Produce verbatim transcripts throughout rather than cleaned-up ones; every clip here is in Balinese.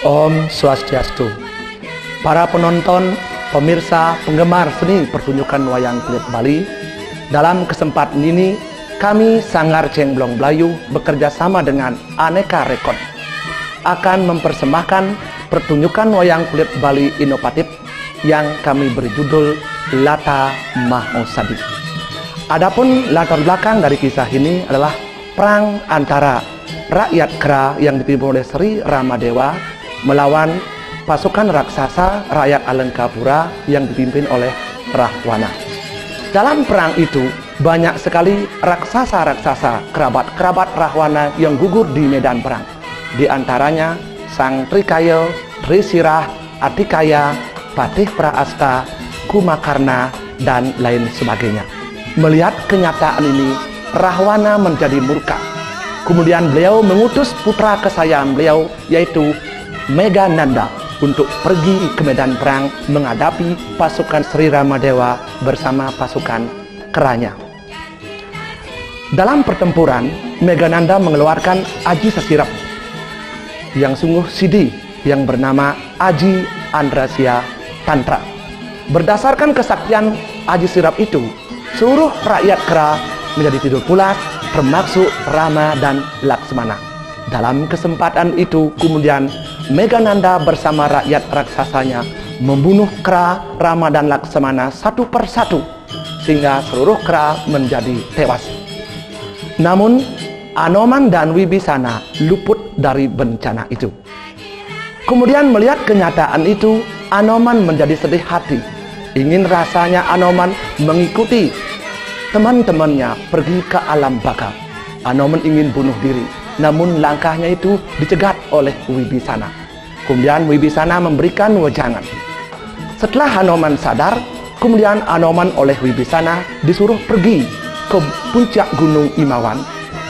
Om Swastiastu. Para penonton, pemirsa, penggemar seni pertunjukan wayang kulit Bali, dalam kesempatan ini kami Sanggar Cengblong Belayu bekerja sama dengan Aneka Record akan mempersembahkan pertunjukan wayang kulit Bali inovatif yang kami beri judul Lata Mahosadi. Adapun latar belakang dari kisah ini adalah perang antara rakyat Kera yang dipimpin oleh Sri Ramadewa melawan pasukan raksasa rakyat Alengkapura yang dipimpin oleh Rahwana. Dalam perang itu, banyak sekali raksasa-raksasa, kerabat-kerabat Rahwana yang gugur di medan perang. Di antaranya Sang Trikaya, Trisirah, Atikaya, Patih Praasta, Kumakarna, dan lain sebagainya. Melihat kenyataan ini, Rahwana menjadi murka. Kemudian beliau mengutus putra kesayangan beliau, yaitu Meghananda, untuk pergi ke medan perang menghadapi pasukan Sri Ramadewa bersama pasukan Keranya. Dalam pertempuran, Meghananda mengeluarkan Aji Sesirep yang sungguh sidi, yang bernama Aji Andrasya Tantra. Berdasarkan kesaktian Aji Sirep itu, seluruh rakyat Kera menjadi tidur pulas, termasuk Rama dan Laksmana. Dalam kesempatan itu, kemudian Meghananda bersama rakyat raksasanya membunuh Kera, Rama, dan Laksmana satu per satu, sehingga seluruh Kera menjadi tewas. Namun, Anoman dan Wibisana luput dari bencana itu. Kemudian, melihat kenyataan itu, Anoman menjadi sedih hati. Ingin rasanya Anoman mengikuti teman-temannya pergi ke alam baka. Anoman ingin bunuh diri, namun langkahnya itu dicegat oleh Wibisana. Kemudian Wibisana memberikan wejangan. Setelah Anoman sadar, kemudian Anoman oleh Wibisana disuruh pergi ke puncak Gunung Imawan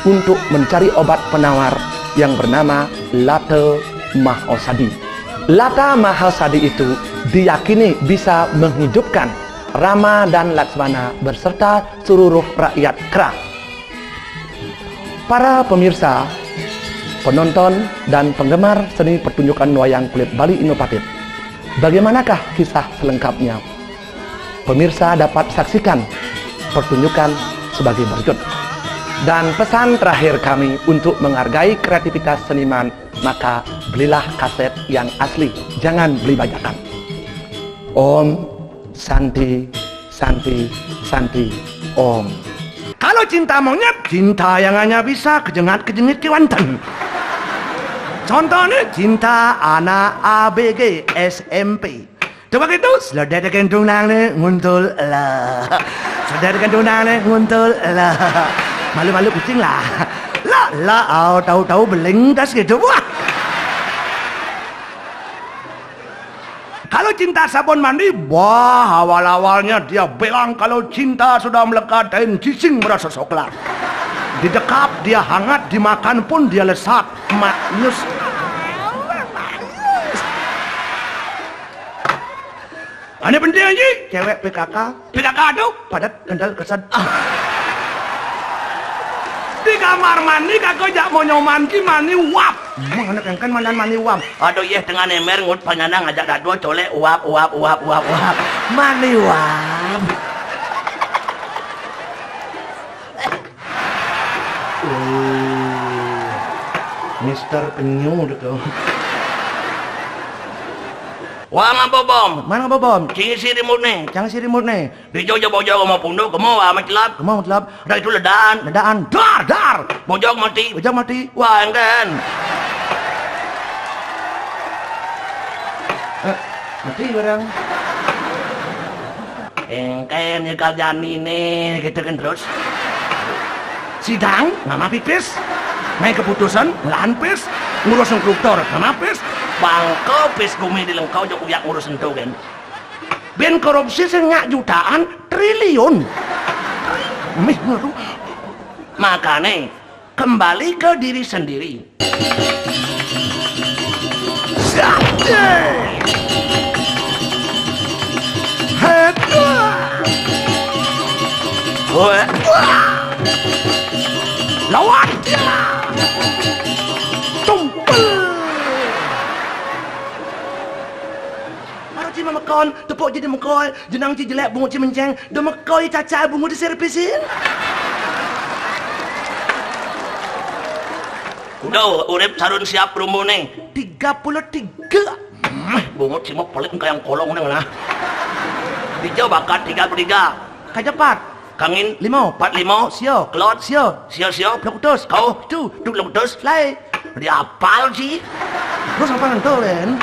untuk mencari obat penawar yang bernama Lata Mahosadi. Lata Mahosadi itu diyakini bisa menghidupkan Rama dan Laksmana beserta seluruh rakyat Kera. Para pemirsa, penonton, dan penggemar seni pertunjukan wayang kulit Bali inovatif, bagaimanakah kisah selengkapnya? Pemirsa dapat saksikan pertunjukan sebagai berikut. Dan pesan terakhir kami untuk menghargai kreativitas seniman, maka belilah kaset yang asli, jangan beli bajakan. Om Santi, Santi, Santi, Om. Kalau cinta monyet, cinta yang hanya bisa kejengat-kejengit kewanten. Contohnya cinta anak A B G S M P. Coba gitu, seledek dengan tunang nih nguntul lah. Seledek dengan tunang nih nguntul lah. Malu-malu kucing lah. Lah, lah, au, tahu-tahu beling tas gitu. Wah. Kalau cinta sabun mandi, wah, awal-awalnya dia bilang kalau cinta sudah melekat, dan cicing merasa coklat. Didekap dia hangat, dimakan pun dia lesat. Maknyus. Ane penting aja, cewek P K K. P K K tuh padat, kendal, kesan. Ah. Di kamar mandi kagak jak mau nyoman ki mani uap. Emang anak engken mandan mani uap. Aduh, yeh, tengah nemer ngut panyana ngajak dadua colek uap, uap, uap, uap, uap. Mani uap. Oh, Mister Penyu deh kau. Wah, ngapa, Bom? Mana ngapa, Bom? Cing isi remote nih. Cang isi remote nih. Di Jogja bojog sama punduk, kemo sama celap. Kemo sama celap. Udah itu ledaan. Ledaan. Dar, dar. Bojog mati. Bojog mati. Wah, engken. Eh, mati barang. Engken ya kerjaan ini, gitu kan terus. Sidang, ngama pipis. Main keputusan, ngelahan pis. Ngurus koruptor, ngama pis. Bangko pis gumi di lengkau, jok uyak ngurus entu kan. Ben korupsi sing nyak jutaan, triliun. Mih, aduh. Makane, kembali ke diri sendiri. Lawan dia. Tumpul. Kon, tepuk jadi mekoi, jenang ci jelek, bungut ci menceng, dah mekoi caca bungut di servisin. Udah, urip sarun siap rumune. Tiga puluh tiga. Meh, bungut ci mau pelit kayak kolong nang nah. Hijau bakat tiga puluh tiga. Kajapat. Kangin. Limo. Empat limo. Sio. Kelot. Sio. Sio, sio. Pelok utus. Kau. Itu. Itu pelok utus. Lai. Dia apal sih. Terus apa nang kau, Len?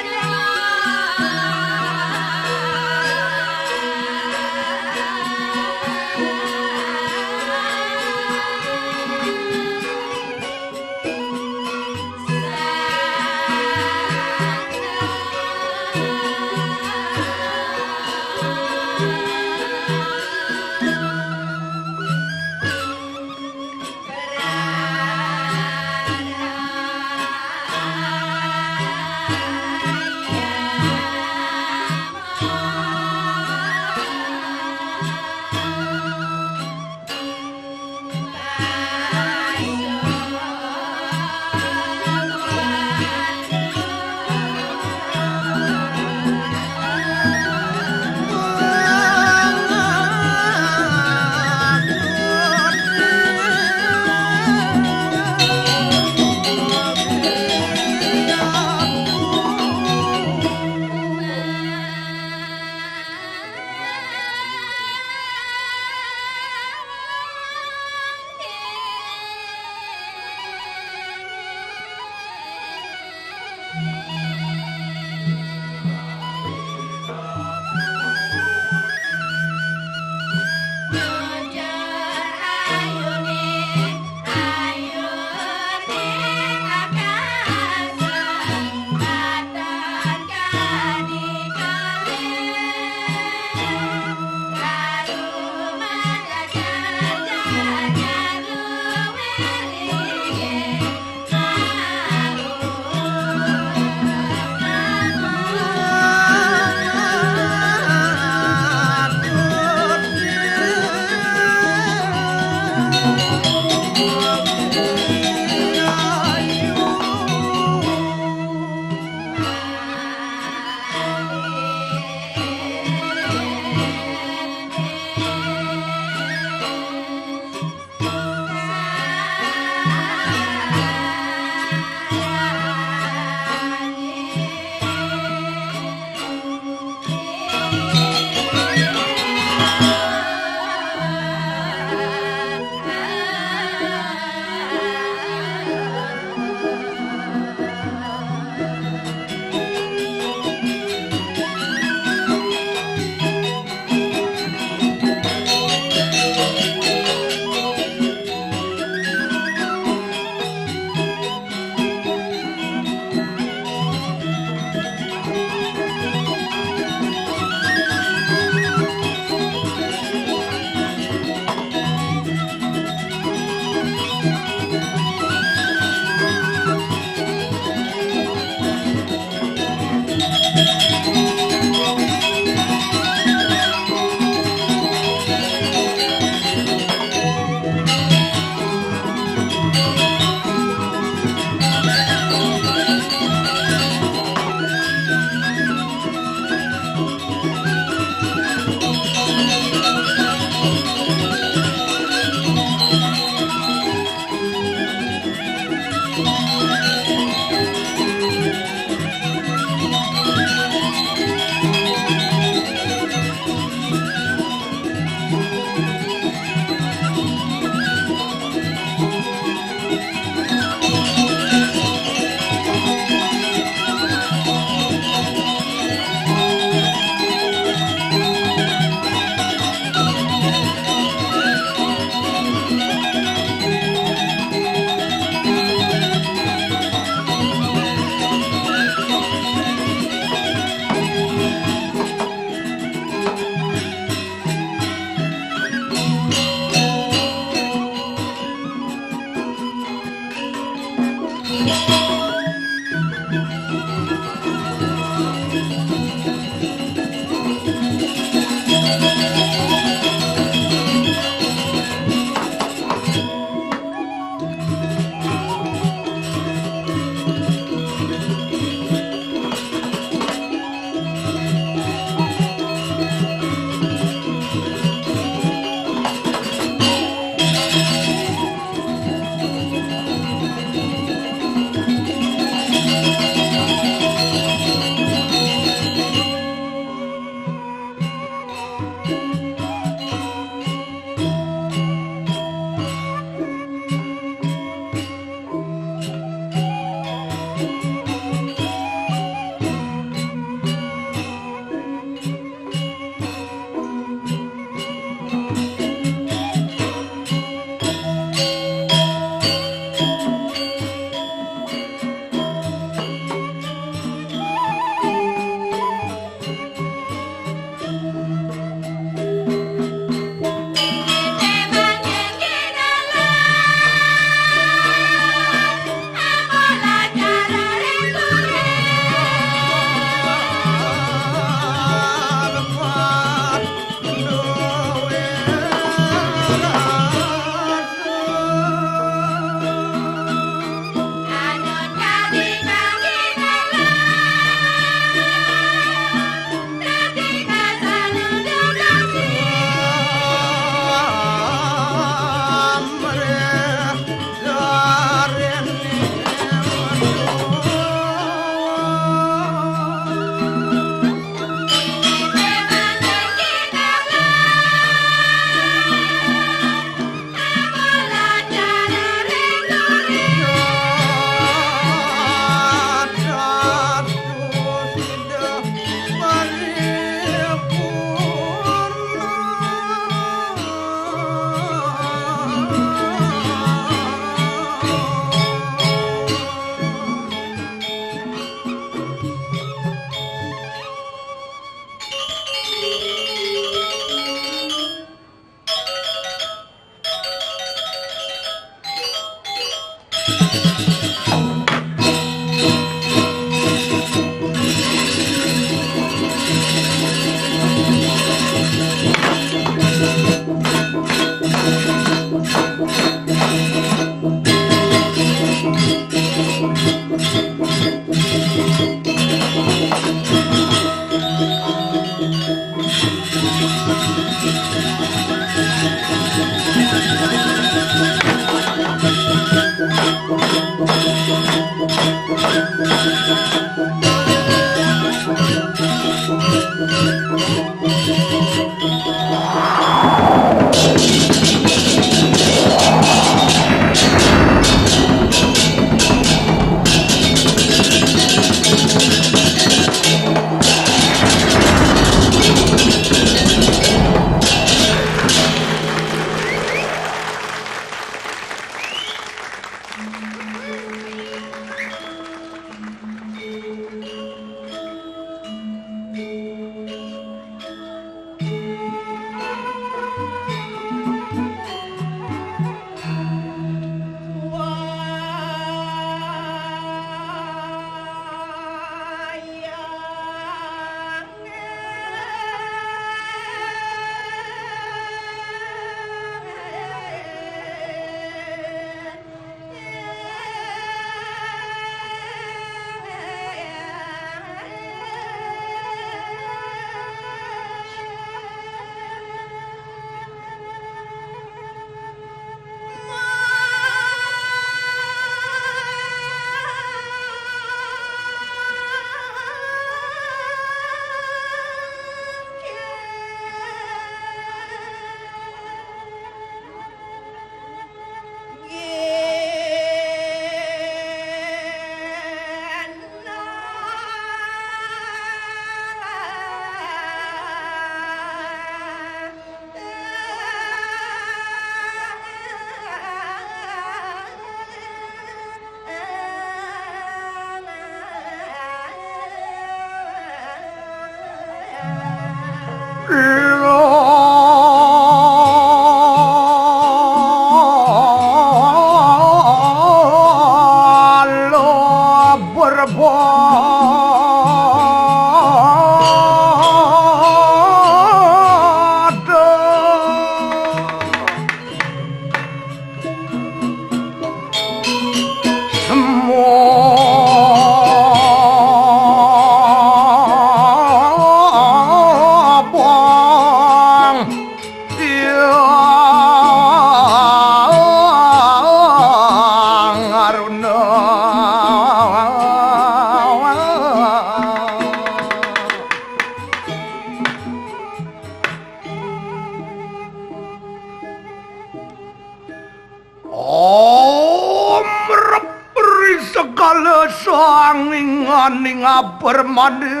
Omrep ri segala sanginganing apermana.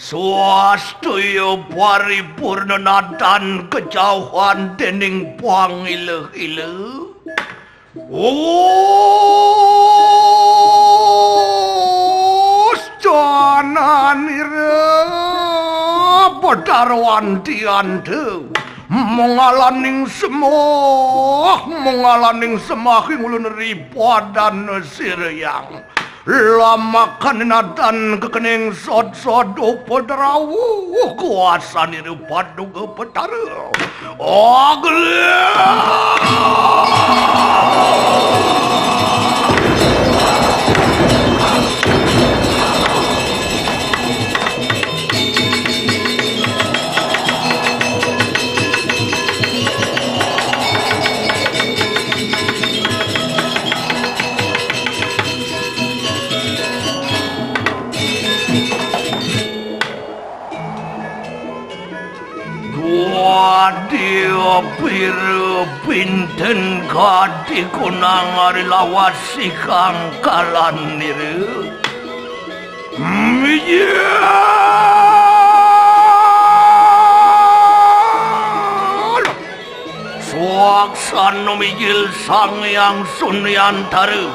Swastaya paripurna natan kejauhan dening pangila-ila. Ustananira Betara Wantianta, mengalaning semah, mengalaning semah ing ulun ri padana sirayang. Lamakan natan kekening sodsod upadrawa kuasanira Paduka Betara. Ogli. Guadia pira pinten kadi kunang ari lawas ikang kalanira. Mijil. Swaksana mijil Sang Hyang Sunyantara,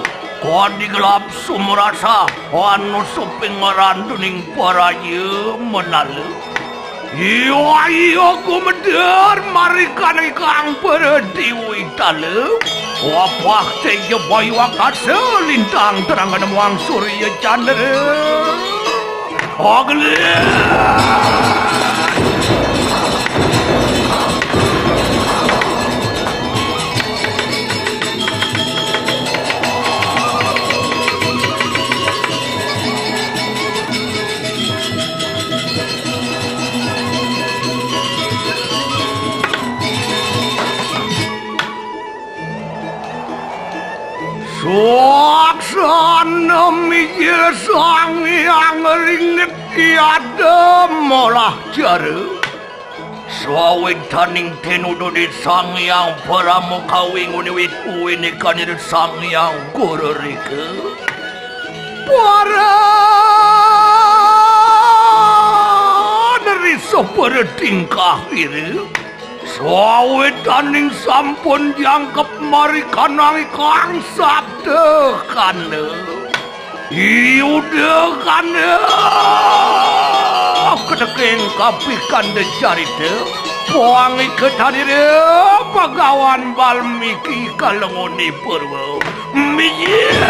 kadi gelap sumrasa, anu suping ngranduning paraya menala. Iya, iya, gumedar marikan ikang para dewa tala. Wapah teja bayu akasa lintang terang nemuang surya candra. Ogli. Swaksana Sang Hyang ringit tiada molah jara. Sawidaning tinuduné Sang Hyang Parama kawi nguniwit uwini kanira Sang Hyang Guru Rika. Para nerisa para tingkah ira. Sawidaning sampun jangkep marikanang ikang sabda kanda. Yuda kanda. Keteking kapikanda carita. Pangiketanira Bagawan Balmiki kalengone purwa. Mijil.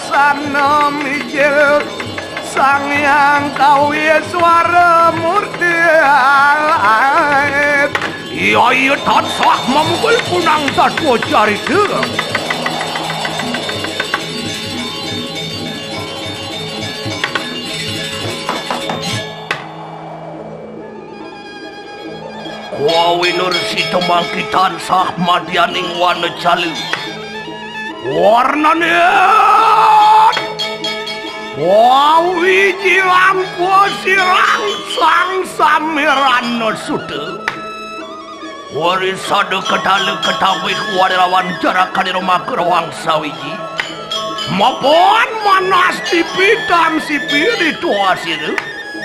Saksana mijil Sang Hyang Kawiswara Murti. Iya, iya, tansah mamukul punang tatwa carita. Kawinur sita mangki tansah madyaning wana calu. Warnane kawijilan pasirang sang samirana suta. Warisada ketala ketawih warirawan jarakanira makruwang sawiji. Mapan manas tipi tan sipi rituasira.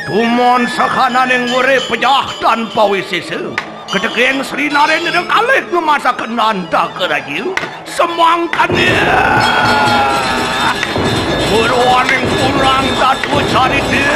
Tumon sakananing were pejah tan pawisisa. Keteking Sri Narendra kalih ngemasaken nantaka raja. Semangkane. Purwaning kurang tatu carita.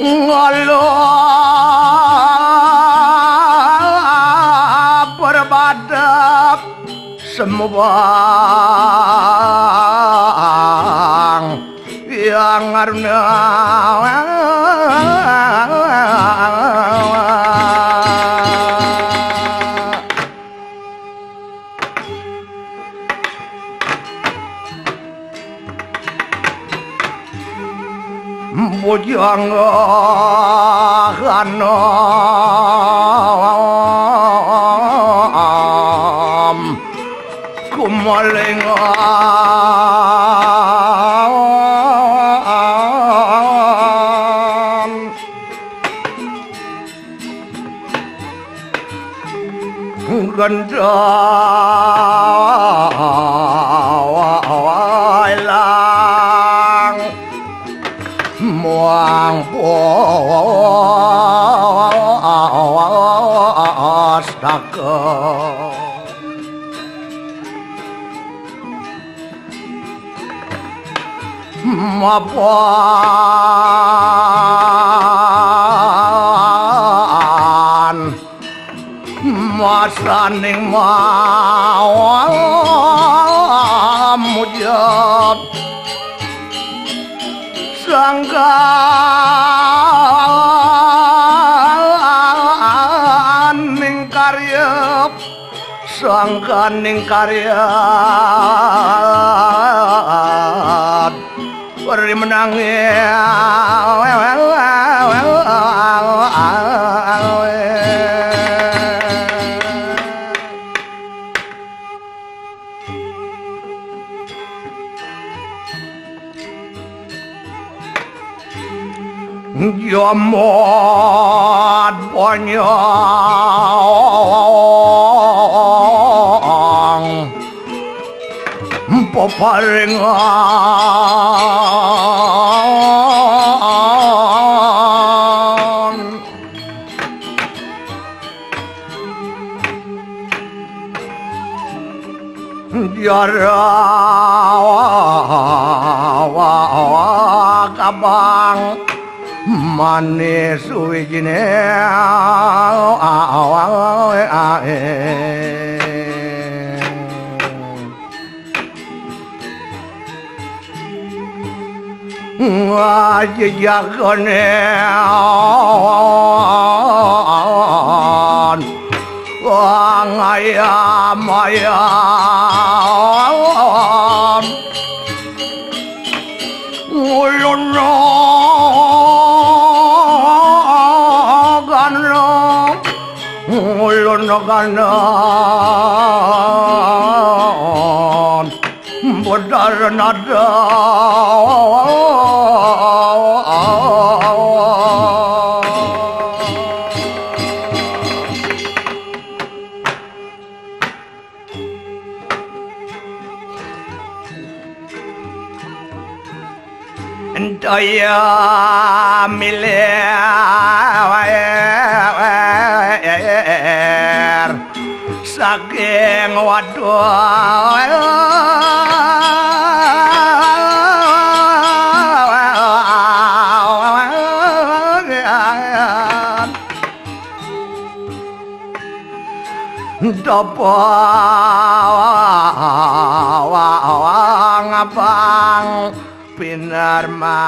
Ngala berbadap semubang yang ngaruna. Bujang anom kumalingan. Gendawai lang muang pustaka. Mapan masaning mawa mujud sangganing karya. Sangkaning karya rimenange. Jamat panyang peparingan. Jara kabang manis wijiné. Ngajejagané. Wang ayam ayam. Ulun gana ulun gana. Bedar nada. Daya milir saking waduh. Tapa wang abang pinarma.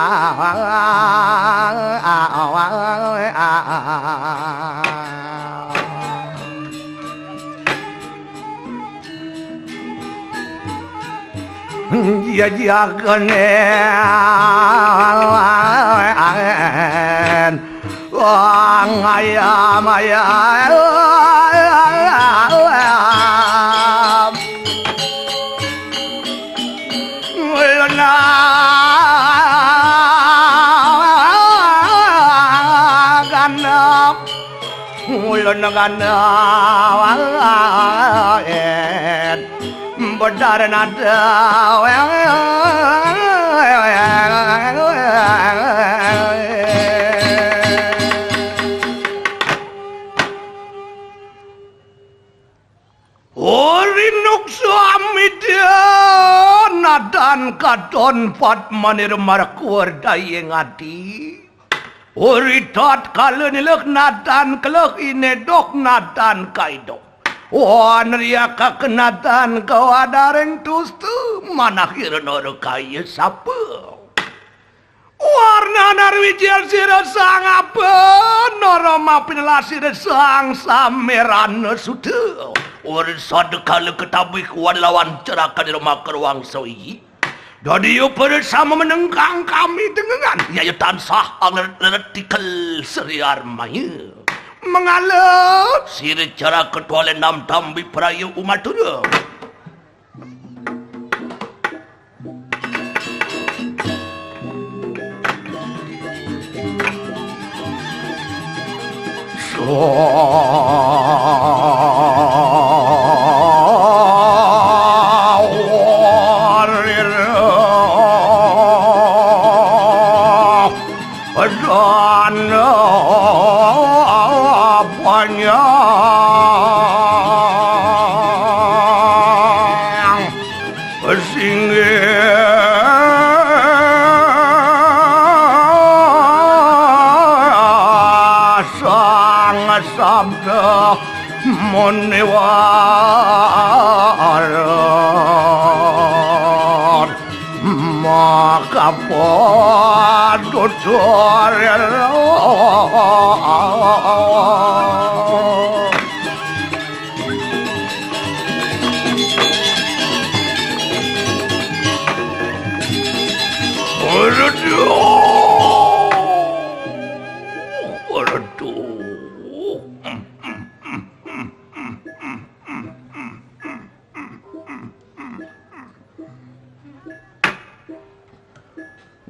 Jajagané. Wang ayam ayam. Ulun gana. Ulun gana. Bedar nada. Rinuk samida nadan katon padmanir markuar dayeng adi. Uri tatkala nilek nadan keleh inedok nadan kaidok. Wan riakak nadan kawadaring tustu manahir nor kaya sapa. Warna narwijil sira sang apa, nara mapinela sira sang samerana suda. Ur sadekala ketabih kuat lawan cerakan irma keruang sawi. Dadi upara sama menengkang kami dengengan, yaya tansah angler tikel Sri Armaya. Mengala sira cara ketua lenam tambi praya umatura. Sawarira dana panjang. Singgih sang sabda muniwara makapadutur.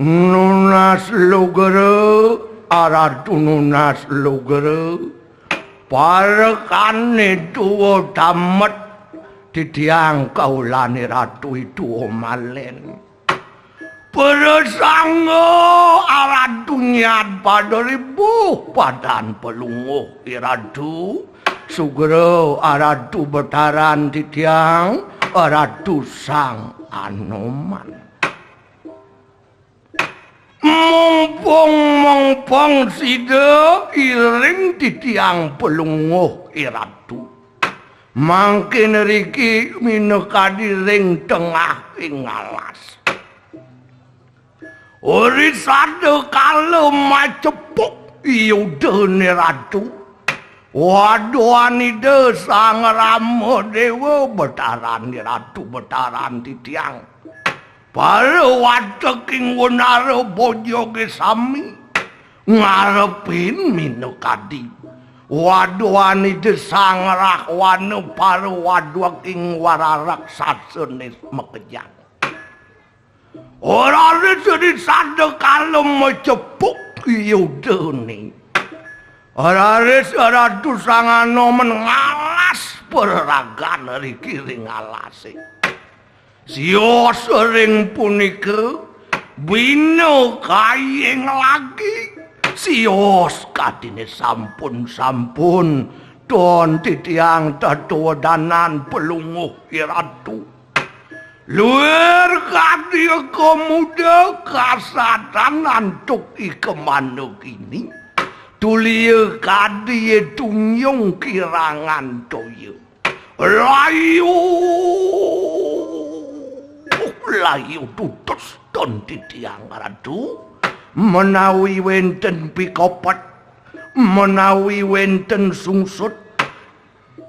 Nunas lugra, aratu nunas lugra, parekané tua tamet titiang kaulané ratu itua malin. Prasangga aratu nyat pada ribuh padan palungguh iratu. Sugra aratu betaran titiang, Ratu Sang Anoman. Mumpung-mumpung sida iring titiang Palungguh, I Ratu. Mangkin riki minakadi ring tengahing alas. Uri sada kala macepuk yudane Ratu. Waduhan Ida Sang Rama Dewa, Betaran Ratu, Betaran titiang. Para watek ing wanara bojoge sami ngarepin minakadi. Waduhan Ida Sang Rahwana, para waduh ing wara raksasane makejang. Ora ris ri sada kala macepuk yudane. Ora ris Ratu Sang Anoman ngalas pereragan riki ring alase. Sios ring punika bina kaying lagi. Sios kadine sampun-sampun ton titiang tetuwedanan Palungguh, I Ratu. Luir kadi aka muda kasatan antuk ika manuk ini. Tulia kadi tunjung kirangan toya. Layu, layu tutus ton titiang Ratu. Menawi wenten pikopet, menawi wenten sungsut,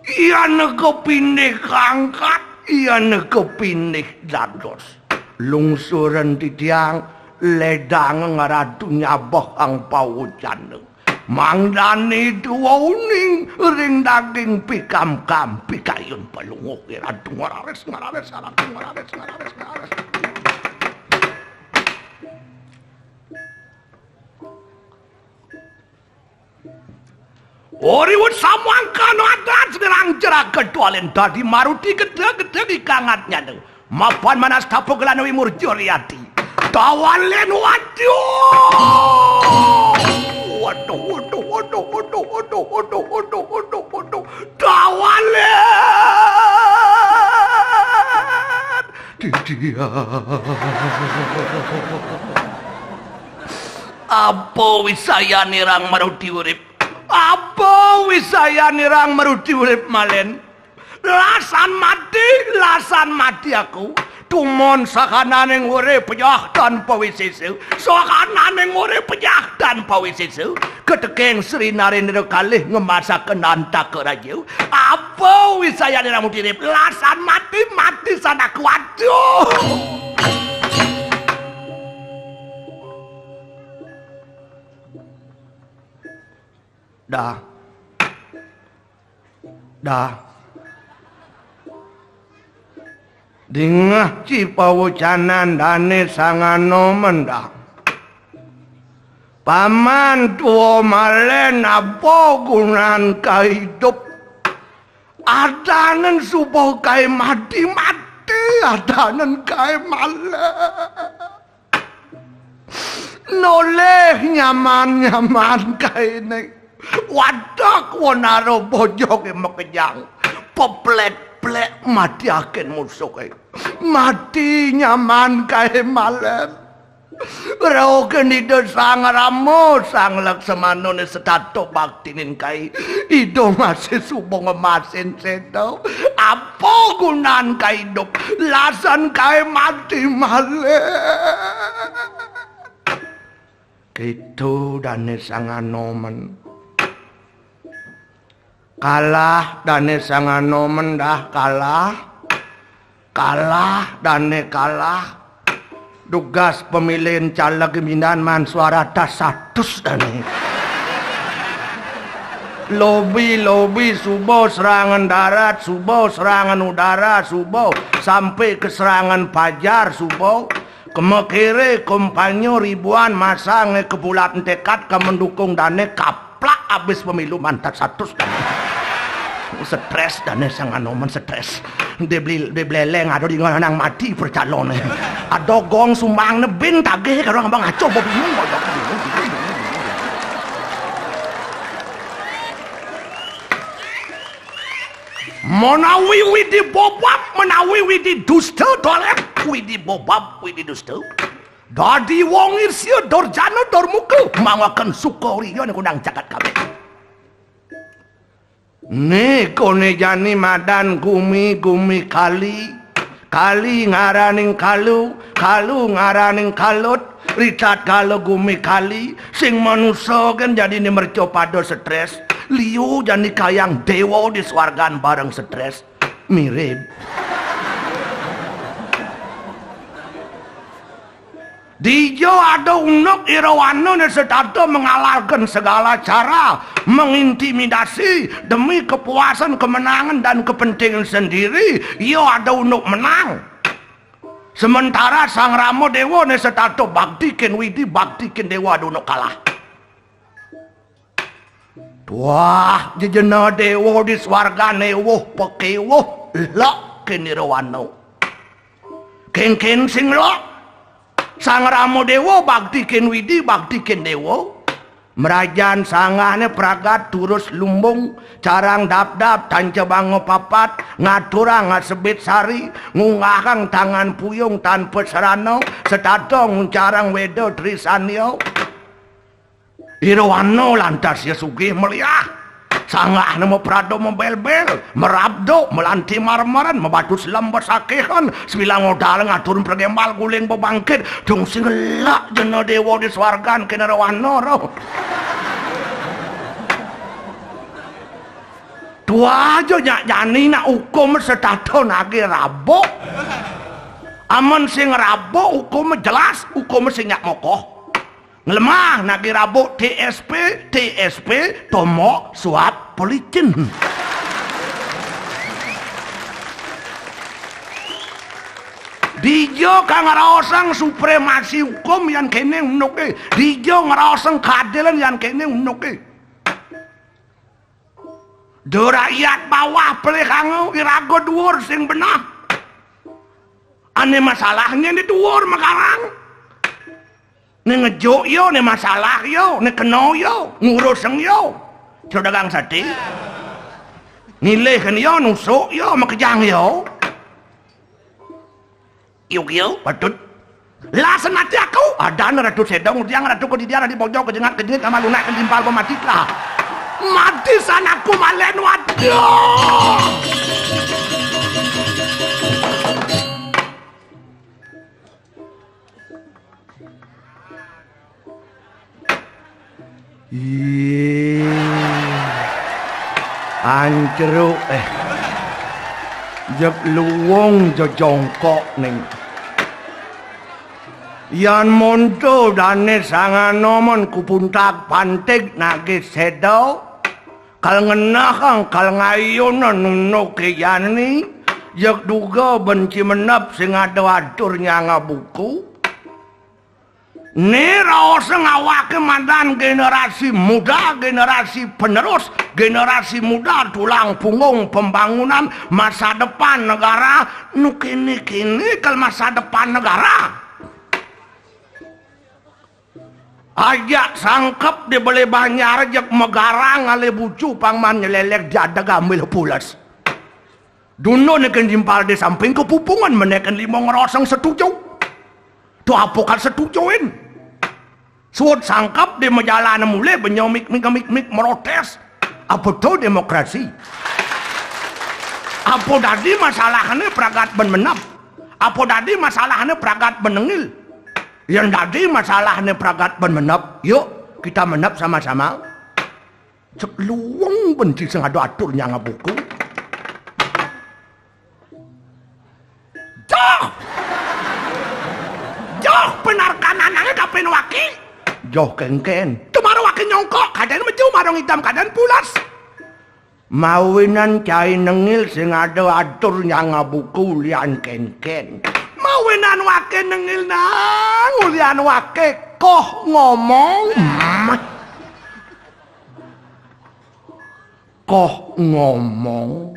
yan kepinih kangkat, yan kepinih dados. Lungsuren titiang ledang Ratu nyabeh ang pawucana. Mangdane tuwa uning ring daging pikamkam pikayun Palungguh, I Ratu. Ngararis, ngararis, I Ratu, ngararis, ngararis, ngararis. Uriwut samangkana adat segerang jeraga tualen dadi maruti gedhe-gedhe dikangat nyana. Mapan manas tapagelana wimurja riyati. Tawalen waduh. Waduh, waduh, waduh. Tawalen. Didian. Apa wisayanirang maruti urip? Apa wisayanirang maruti urip malen? Lasan mati, lasan mati aku. Tumon sakananing urip pejah tanpa wisesa. Sakananing urip pejah tanpa wisesa. Keteking Sri Narendra kalih ngemasaken antaka raja. Apa wisayanirang maruti urip? Lasan mati, mati san aku. Aduh. Dah. Dah. Dingeh ci pawucanan Dane Sanganomen dah. Paman tua malen apa gunan kaidup? Adanen suba kai mati-mati, adanen kai malen. Nolih nyaman-nyaman kaine. Watek wanara bojoge makejang. Peplek-plek matiaken musuhe. Mati nyaman kae malen. Rauh Ida Sang Rama, Sang Laksamana ne setata baktinin kai. Ida masih suba ngemasin seda. Apa gunan kaidup? Lasan kae mati malih. Kitu Dane Sang Anomen. Kalah Dane Sang Anomen dah, kalah. Kalah, Dane kalah. Dugas pemilihan caleg mindan man suara tas satus, Dane. Lobi, lobi, suba serangan darat, suba serangan udara, suba sampai ke serangan pajar, suba. Kemekere kampanye ribuan masa nge ke bulat tekad ke mendukung Dane, kaplak abis pemilu mantat satus Dane. Stres Dane Sang Anomen, stres. Dia beli, dia beleleng ada di nang mati percalone. Ada gong sumbang nebin tagih karo ngambang aco bobi. Menawi Widi bobab, menawi Widi dusta, dolep Widi bobab, Widi dusta. Dadi wong irsia, durjana, durmuka, mangaken suka riya ning kunang jagat kabeh. Nika ne jani madan gumi, gumi kali. Kali ngaraning kalu, kalu ngaraning kalut. Ritatkala gumi kali, sing manusa kan jadine merca pada stres. Liu jani kayang dewa di swargan bareng stres. Mirip. Dija ada unduk Irawana ne setata mengalalkan segala cara, mengintimidasi demi kepuasan, kemenangan, dan kepentingan sendiri. Ia ada unduk menang. Sementara Sang Rama Dewa ne setata bakti ken Widi, bakti ken Dewa, ada unduk kalah. Wah, jejena dewa di swargane wuh pekewuh, lek ken Irawana. Kengken sing lek. Sang Rama Dewa bakti ken Widi, bakti ken dewa. Mrajan sanggahne pragat turus lumbung, carang dapdap tanca banga papat, ngaturang ngasebit sari, ngunggahang tangan puyung tanpa sarana, setata nguncarang weda trisanya. Irawana lantas ya sugih meliah. Sanggahne maprada mabelbel, merabda, melanti marmeren, mabatu selem besakihan, sebilang odal ngatur pergembal guling bebangkit, dung sing ngelak jena dewa di swargan kena Irawana roh. Tua aja nyak jani nak hukum setata nage rabuk. Amun sing rabuk hukum jelas, hukum sing nyak mokoh. Nglemah nagi rabuk T S P, T S P, tomok, suap, pelicin. Dija kang ngraosang supremasi hukum yan kene unuke. Dija ngraosang keadilan yan kene unuke. Do rakyat bawah pelihanga, iraga dhuwur sing benah. Ane masalahne di dhuwur makarang. Ne ngejuk yo, ne masalah yo, ne kena yo, nguruseng yo. Cero dagang sate. Ngilihken yo, nusuk yo, makejang yo. Yuk yo, patut. Lah senati aku, adan Ratu Sedong, tiang Ratu Kedidian, Ratu Bojong, kejengat kejengit, sama lunak, ketimpal pemati telah. Mati sanaku malen, waduh. Ih, ancruk, eh. Jeg luwung jejongkok ning. Yan monto dane sanganoman kupuntak pantik nage sedo. Kal ngenahang, kal ngayuna nunuke yani, jeg duga benci menep sing ada atur nyanga buku. Ne raosa ngawake madan generasi muda, generasi penerus, generasi muda tulang punggung pembangunan masa depan negara, nu kini-kini kal masa depan negara. Ajak sangkep di bele banjar jeg megarang ale bucu pangman nyelelek jadeg ambil pules. Dundo neken jimpal di samping kepupungan meneken lima ngeroseng setuju. Tu apa kan setujuin? Suut sangkep di mejalan mulih benyomik mik mik mik merotes. Apa tu demokrasi? Apa dadi masalahne pragat ben menep? Apa dadi masalahne pragat ben nengil? Yang dadi masalahne pragat ben menep, yuk kita menep sama-sama. Cek luwung benci sing ada atur nyanga buku. Joh! Joh, penarkan anange kapen waki. Joh kengken. Kemaro waki nyongkok, kaden meju marong hitam, kaden pulas. Mawinan cai nengil sing ada atur nyanga buku ulian kenken. Mawinan wake nengil nang ulian wake koh ngomong. Koh ngomong.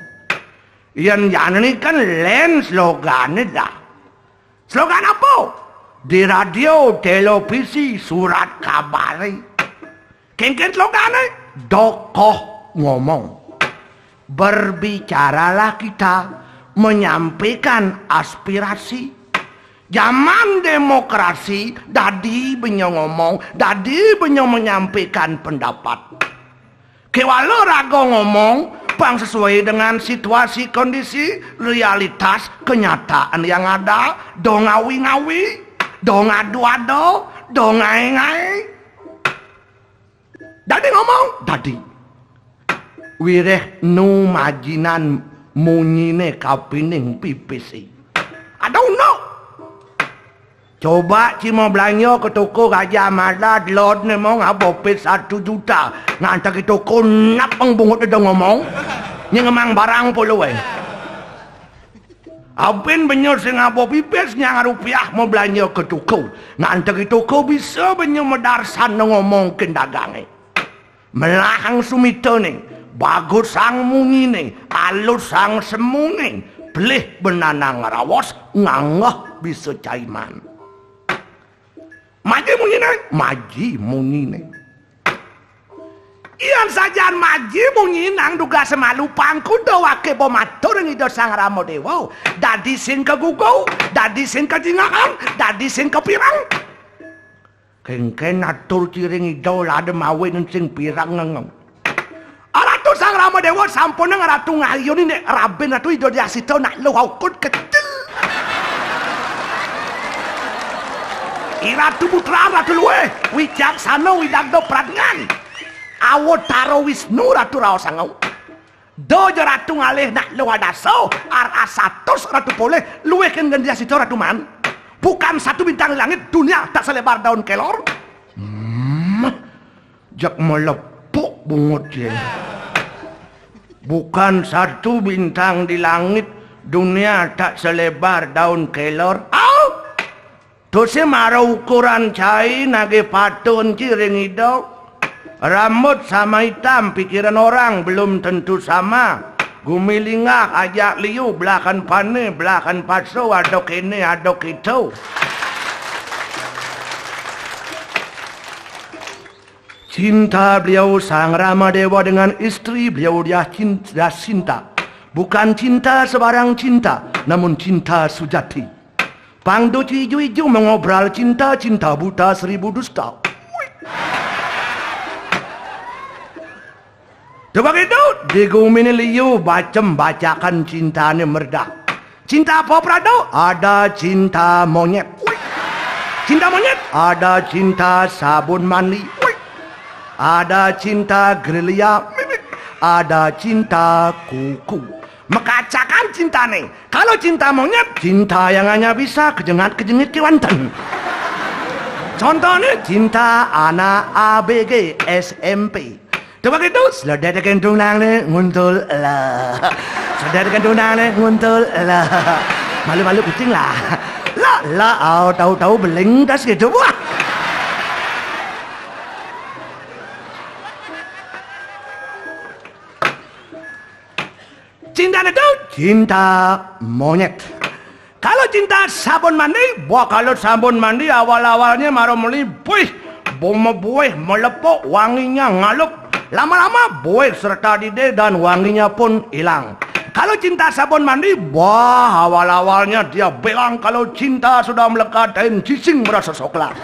Yen jane kan len slogane dah. Slogan apa? Di radio, televisi, surat kabare. Kengken slogane? Dokoh ngomong. Berbicaralah kita, menyampaikan aspirasi. Zaman demokrasi, dadi benyo ngomong, dadi benyo menyampaikan pendapat. Kewala raga ngomong, pang sesuai dengan situasi, kondisi, realitas, kenyataan yang ada, do ngawi-ngawi, do ngadu-ado, do ngae-ngae. Dadi ngomong, dadi. Wireh nu majinan munyine kapining pipise. Ada uno. Coba ci mau belanja ke toko Gajah Mada, delod ne mau ngabo pis satu juta. Ngantek ke toko, nap pang bungut eda ngomong. Nye ngemang barang polo, eh. Apin benyo sing ngabo pipis nyang rupiah mau belanja ke toko. Ngantek ke toko bisa benyo medarsan ngomong ke dagange. Melahang sumitane, bagusang munyine, alusang semune, pelih benanang raos, nganggeh bisa caiman. Maji munyine, maji munyine. Yan sajan maji munyine nang dugas malu pangkuda wake bo matur ring Ida Sang Rama Dewa, dadi sing kagugu, dadi sing kajingaang, dadi sing kapireng. Kengken atur ciring Ida lada mawe nen sing pireng ngengeng. Ratu Sang Rama Dewa sampun nang Ratu ngayuni nek raben Ratu Ida Diasita nak luh aukut kecil. I Ratu Putra, Ratu Luwih, wicaksana, widagda pradnyan. Awatara Wisnu, Ratu Raosanga. Doja Ratu ngalih nak luh adasa, ar asatus Ratu polih, luwih kengken Diasita Ratu man. Bukan satu bintang di langit, dunia tak selebar daun kelor. Hmm, jak melepuk bungut ye. Bukan satu bintang di langit, dunia tak selebar daun kelor. Au! Tusih mara ukuran cai nagih patun ciring Ida. Rambut sama hitam, pikiran orang belum tentu sama. Gumilinggah ajak liu, belahan pane, belahan paso, ada kene, ada kito. Cinta beliau Sang Rama Dewa dengan istri beliau Diah Cin-, Diah Cinta. Bukan cinta sebarang cinta, namun cinta sujati. Pang duci iju-iju mengobral cinta, cinta buta seribu dusta. Coba gitu, di gumine liu bacem bacakan cintane merdah. Cinta apa, Prado? Ada cinta monyet. Cinta monyet? Ada cinta sabun mandi. Ada cinta gerilya. Ada cinta kuku. Mekacakan cintane. Kalau cinta monyet, cinta yang hanya bisa kejengat-kejengit kewanten. Contohnya cinta anak A B G S M P. Coba gitu, seledek kentungane nguntul lah. Seledek kentungane nguntul lah. Malu-malu kucing lah. Lah, lah, au, tahu-tahu beling tas gitu. Wah. Cinta itu cinta monyet. Kalau cinta sabun mandi, wah, kalau sabun mandi awal-awalnya mara meli, buih, boma buih, melepuk, wanginya ngalup. Lama-lama buih serta didih dan wanginya pun hilang. Kalau cinta sabun mandi, wah, awal-awalnya dia bilang, kalau cinta sudah melekat, daun cicing merasa coklat.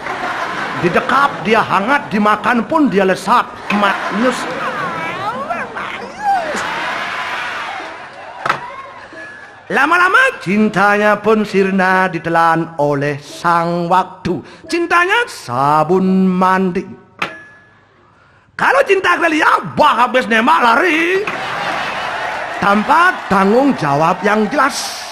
Didekap dia hangat, dimakan pun dia lesat. Maknyus. Lama-lama cintanya pun sirna ditelan oleh sang waktu. Cintanya sabun mandi. Kalau cinta gerilya, bah, habis nembak lari tanpa tanggung jawab yang jelas.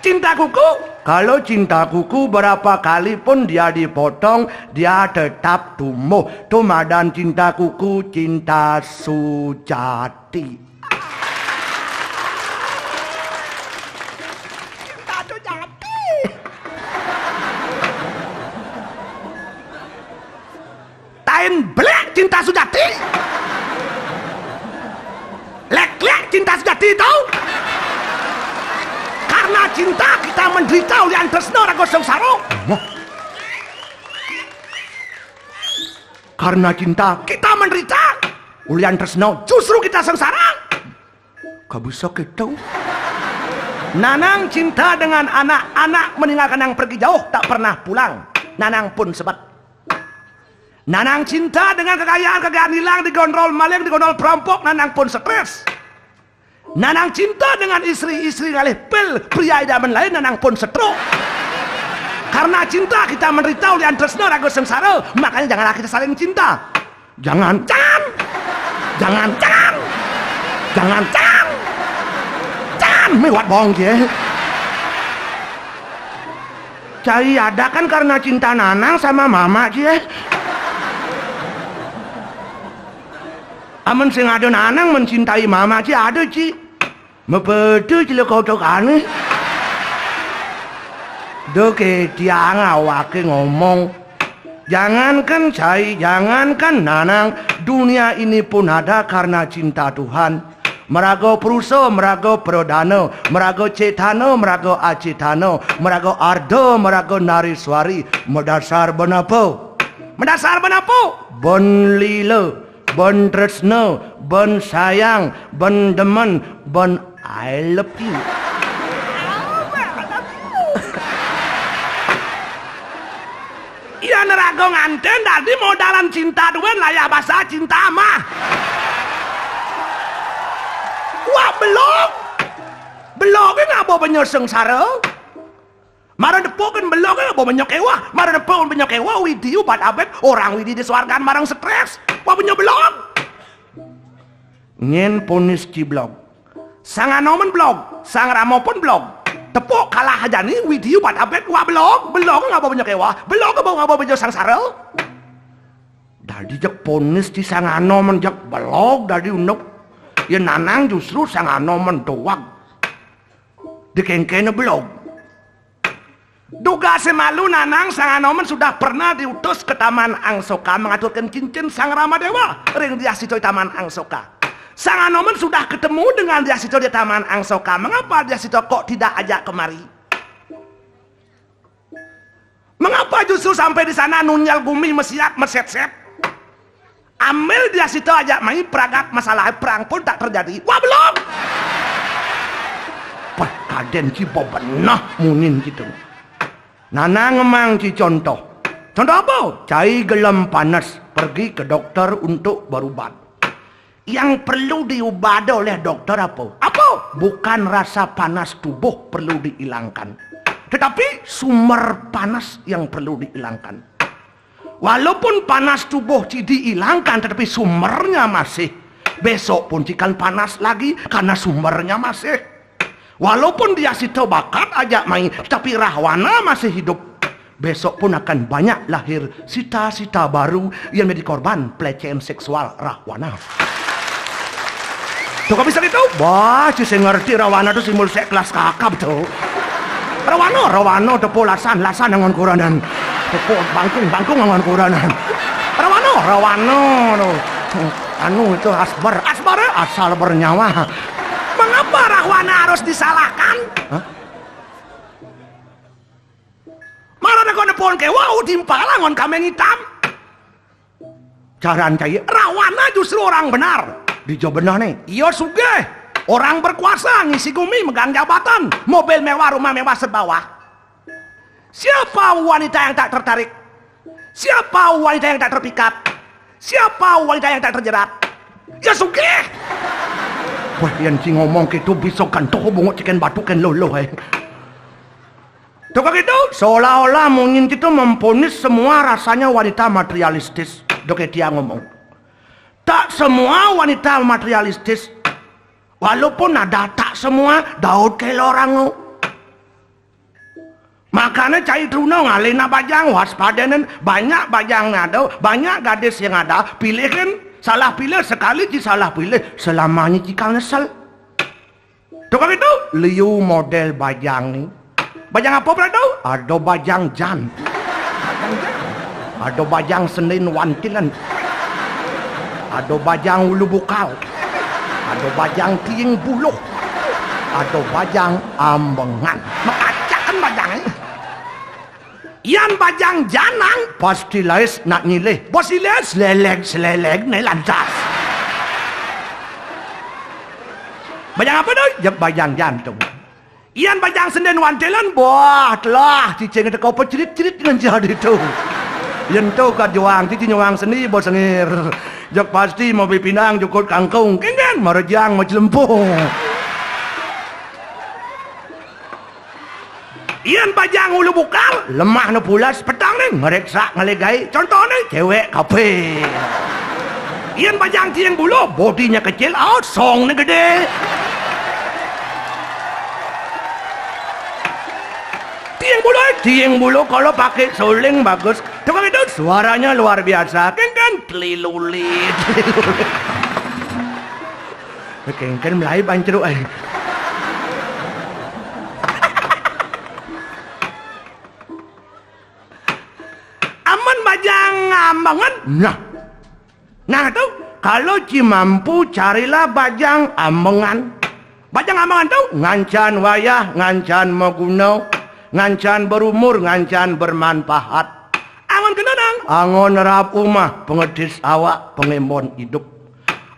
Cinta kuku, kalau cinta kuku berapa kali pun dia dipotong, dia tetap tumbuh. Tumadan cinta kuku, cinta sujati. Cinta sujati. Tain belek cinta sujati. Lek-lek cinta sujati, tau? Karena cinta kita menderita ulian tresna raga sengsara. Karena cinta kita menderita. Ulian tresna justru kita sengsara. Kok bisa gitu? Nanang cinta dengan anak, anak meninggalkan yang pergi jauh, tak pernah pulang. Nanang pun sebet. Nanang cinta dengan kekayaan, kekayaan hilang, digondrol maling, digondrol perampok, Nanang pun stres. Nanang cinta dengan istri, istri ngalih pil, pria idaman lain, Nanang pun setruk. Karena cinta kita menderita, ulian tresna raga sengsara, makanya janganlah kita saling cinta. Jangan, jangan, jangan, jangan, jangan, jangan, jangan, mewat bohong dia. Cai ada kan karena cinta Nanang sama mama dia. Amun sing ada Nanang mencintai mama ci ada ci. Mepede ci le kotok ane. Deke tiang awake ngomong. Jangankan cai, jangankan Nanang, dunia ini pun ada karena cinta Tuhan. Meraga Prusa, meraga Pradana, meraga Cetana, meraga Acetana, meraga Arda, meraga Nareswari, madasar benapa? Madasar benapa? Ben lila. Ban tresna, ban sayang, ban demen, ban I love you. Iya, neraga nganten dadi modalan cinta duwén, layah basa cinta mah. Wah, belog. Belogé ngaba benya sengsara. Mara nepuk kan belog, eh, ngaba benya kéweh. Mara nepuk kan benya kéweh, Widi ubat abet, orang Widi di swargan marang stres. Wah, benya belog. Nyén ponis ci belog. Sang Anoman belog, Sang Rama pun belog. Tepuk kalah jani, Widi ubat abet, wah belog, belog ngaba benya kéweh. Belog ngaba, ngaba benya sengsara. Dadi jeg ponis ci Sang Anoman jeg belog dadi unduk. Ya Nanang justru Sang Anoman doang. Dikéngkéna belog. Dugasé malu Nanang, Sang Anoman sudah pernah diutus ke Taman Angsoka mengaturkan cincin Sang Rama Dewa ring Diah Sita di Taman Angsoka. Sang Anoman sudah ketemu dengan Diah Sita di Taman Angsoka. Mengapa Diah Sita kok tidak ajak kemari? Mengapa justru sampai di sana nunjal gumi mesiat mesetset? Ambil Diah Sita ajak mai, pragat masalah, perang pun tak terjadi. Wah, belum. Wah, kadén ci bebeneh munin gitu. Nanang ngemang ci contoh. Contoh apa? Cai gelem panas, pergi ke dokter untuk berobat. Yang perlu diubada oleh dokter apa? Apa? Bukan rasa panas tubuh perlu dihilangkan, tetapi sumber panas yang perlu dihilangkan. Walaupun panas tubuh ci dihilangkan, tetapi sumbernya masih. Besok pun ci kan panas lagi karena sumbernya masih. Walaupun Diah Sita bakat ajak mai, tetapi Rahwana masih hidup. Besok pun akan banyak lahir sita-sita baru yang menjadi korban pelecehan seksual Rahwana. Tuh, kok bisa gitu? Wah, ci sing ngerti Rahwana tuh simbol sek kelas kakap tuh. Rahwana, Rahwana, tepuk lasan, lasan angon kuranan. Tepuk bangkung, bangkung angon kuranan. Rahwana, Rahwana tuh. Anu itu asbar, asbar, eh, asal bernyawa. Mengapa Rahwana harus disalahkan? Hah? Mara da kone pon ke, wau timpala ngon kambing hitam. Caran cai, Rahwana justru orang benar. Dija benehné? Ia sugih, orang berkuasa, ngisi gumi, megang jabatan, mobil mewah, rumah mewah, serba wah. Siapa wanita yang tak tertarik? Siapa wanita yang tak terpikat? Siapa wanita yang tak terjerat? Ya sugih. Wah, yén ci ngomong kéto bisa gantoh bungut ci kén batu kén luluh, eh. Tuh kok gitu, seolah-olah munyin kita memponis semua rasanya wanita materialistis. Dok, eh, dia ngomong. Tak semua wanita materialistis. Walaupun ada tak semua, Daud kelo orang. Makanya cai truna ngalihna bajang, waspadanen, banyak bajang ada, banyak gadis yang ada, pilihkan, salah pilih, sekali ci salah pilih, selamanya ci kal nyesel. Tuh kok gitu, liu model bajang nih. Bajang apa pula tuh? Ada bajang jan. Ada bajang sendin wantilan. Ada bajang ulu bukal. Ada bajang tiing buluh. Ada bajang ambengan. Makacakan bajang ini. Yan bajang janang. Pasti lais nak nyilih. Bos ilih seleleg-seleleg né lantas. Bajang apa tu? Jek bajang jantung. Yan bajang sendén wantélan, bah, telah, cicing teka pecrit-crit ngan jadi tu. Yan tu ka juang, cici nyuang sendi, bos sengir. Jek pasti mau beli pinang, jukut kangkung, kéngkén, marejang, mau celempung. Yan bajang ulu bukal, lemah ne pulas, petang ne ngereksa ngelegai. Contoh ne, cewek kape. Yan bajang tiing bulu, bodinya kecil, osong ne gede. Tiing bulu, tiing bulu kalau pakai suling bagus. Tukang itu suaranya luar biasa. Kéngkén telilulit, telilulit. Kéngkén melai bancruk ai. Amun bajang ambengan, nah. Nah tu, kalau ci mampu carilah bajang ambengan. Bajang ambengan tu ngancan wayah, ngancan maguna, ngancan berumur, ngancan bermanfaat. Angon kena nang. Angon rap umah, pengedis awak, pengembon idup.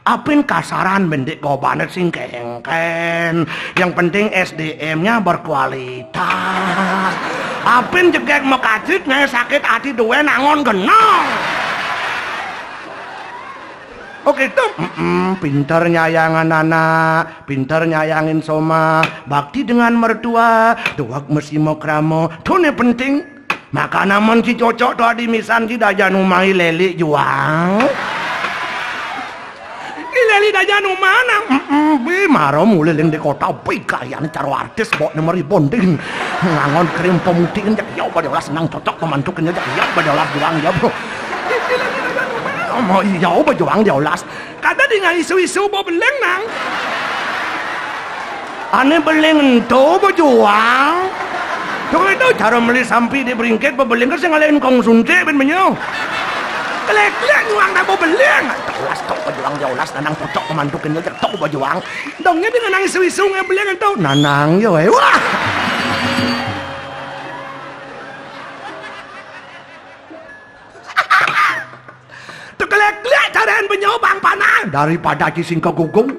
Apin kasaran bendik gobané sing kéngkén. Yang penting S D M-nya berkualitas. Apin jegég makacit, nyai sakit ati duén, angon genah. Oke, tu, mm-mm, pinter nyayangan anak, pinter nyayangin somah, bakti dengan mertua, duweg mesti makrama. Tu né penting. Maka namun ci cocok tu adi misan ci dajan umai leli juang. Ki leli dajan umah nang. Mm-mm, bi mara muliling di kota, bi kayane cara artis, bok nomor ribonding. Ngangon krim pemutihin, jak iya ba diolas nang cocok pemantukin, jak iya ba diolas juang ya, bro. Ki leli dajan umah. Mau iya ba juang diolas. Kada dengan isu-isu ba beling nang. Ane beling ento ba juang. Coba itu cara meli sampi di beringkit ba beling, kan sing ngalahin kong suntik ben menyo. Kelek-kelek nyuang dah ba beling. Diolas tok ba juang, diolas nanang cocok pemantukin, jak tok ba juang. Dongnya dengan nang isu-isu ngai beling ento. Nanang yo, eh. Wah. Tekelek-kelek carian benyo bang panah. Daripada ci sing kagugung.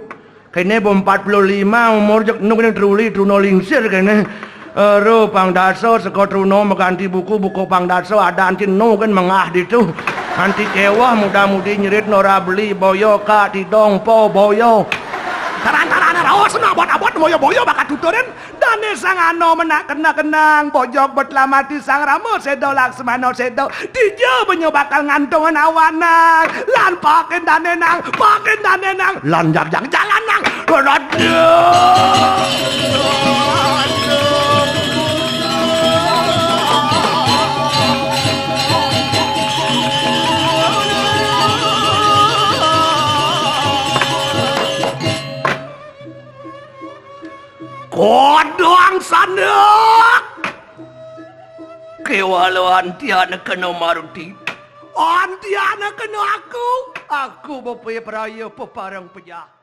Kene ba empat puluh lima umur, jek nu kene truli, truna lingsir kene. Ero pang dasa seka truna maganti buku, buku pang dasa ada anti nu kan mengah ditu. Anti kewah muda-mudi nyerit nora beli boyo ka tidong po boyo. Taran-taran raos na abot-abot boyo-boyo bakat tuturin. Dane sang ano menak kena-kenang, bojog betlamati sang Rama Seda Laksmana Seda. Dija benyo bakal ngantungan awanan. Lan pakin dane nang, pakin dane nang. Lan jagjag jalan nang. Aduh. Kodong sanak. Kewala antiana kena maruti. Antiana kena aku. Aku bepepraya peparang pejah.